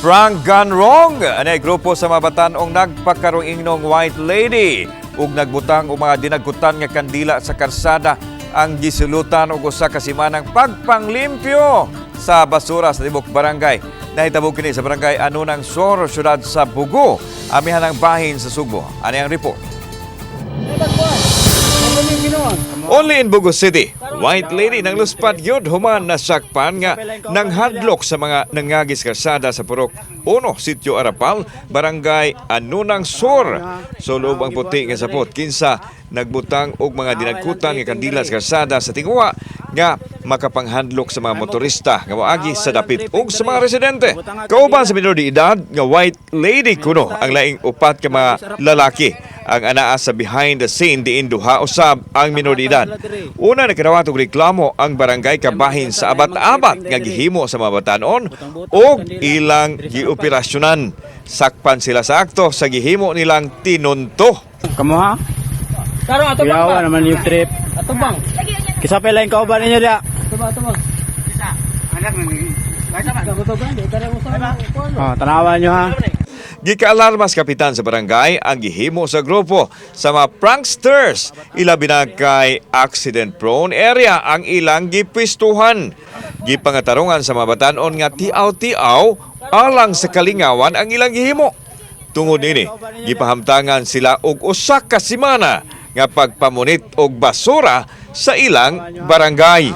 Prank gone wrong! Anay grupo sa mga batan-ong nagpakaroingnong white lady ug nagbutang og mga dinagkutan nga kandila sa karsada ang gisulutan og usa ka simanang pagpanglimpyo sa basura sa tibok barangay. Nahitabo kini sa Barangay Anunang Sur, syudad sa Bugo. Amihan ang bahin sa Sugbo. Ani ang report. Only in Bogo City, white lady nang luspad yun human nasakpan nga nanghadlok sa mga nangagis karsada sa Purok 1, Sitio Arapal, Barangay Anunang Sur. Sulob ang puti nga sapot kinsa nagbutang og mga dinagkutan nga kandila sa karsada sa tinguha nga makapanghandlok sa mga motorista nga moagi sa dapit ug sa mga residente. Kauban sa minor de edad nga white lady kuno ang laing upat ka mga lalaki ang anaa sa behind the scene, diin duha usab ang minor de edad. Una, nakadawat og reklamo ang barangay kabahin sa abat-abat nga gihimo sa mga batanon ug ilang gioperasyonan. Sakpan sila sa akto sa gihimo nilang tinunto. Kamo ha? Karon ato bang Yawa naman yung trip. Ato bang? Kisa pa lang kauban ninyo dia. Ato bang, ato bang. Oh, tanawan nyo ha. Gikaalarma sa kapitan sa barangay ang gihimo sa grupo sa mga pranksters. Ilabi na kay accident-prone area ang ilang gipwistuhan. Gipangatarungan sa mga batanon nga tiaw-tiaw alang sa kalingawan ang ilang gihimo. Tungod nini, gipahamtangan sila og usa ka semana nga pagpamunit og basura sa ilang barangay.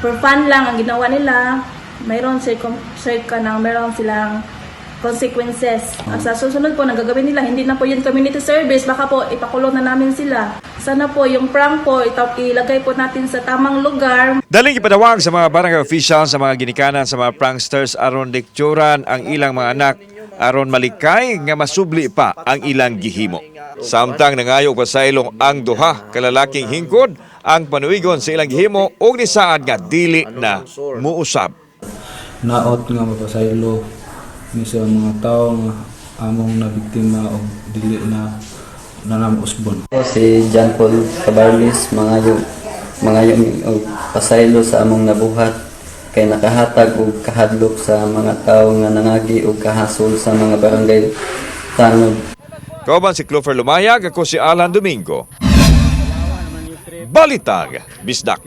For fun lang ang ginawa nila, mayroon sir ka ng meron silang consequences. Sa susunod po na gagawin nila, hindi na po yun community service, baka po ipakulong na namin sila. Sana po yung prank po, ilagay po natin sa tamang lugar. Daling ipadawag sa mga barangay officials sa mga ginikanan sa mga pranksters aron lekturan ang ilang mga anak aron malikay nga masubli pa ang ilang gihimo. Samtang nangayo og pasaylong ang duha ka lalaking hingkod ang panuigon sa ilang gihimo ug nisaad nga dili na muusab. Naot nga mapasaylo ni sa mga tao nga among nabiktima og dili na na namo usbon. Ako si John Paul Cabarlis, mangayo mi og pasaylo sa among nabuhat kay nakahatag og kahadlok sa mga tawo nga nangagi og kahasol sa mga barangay tanod. Kauban si Clover Lumayag, ako si Alan Domingo. Balitang Bisdak.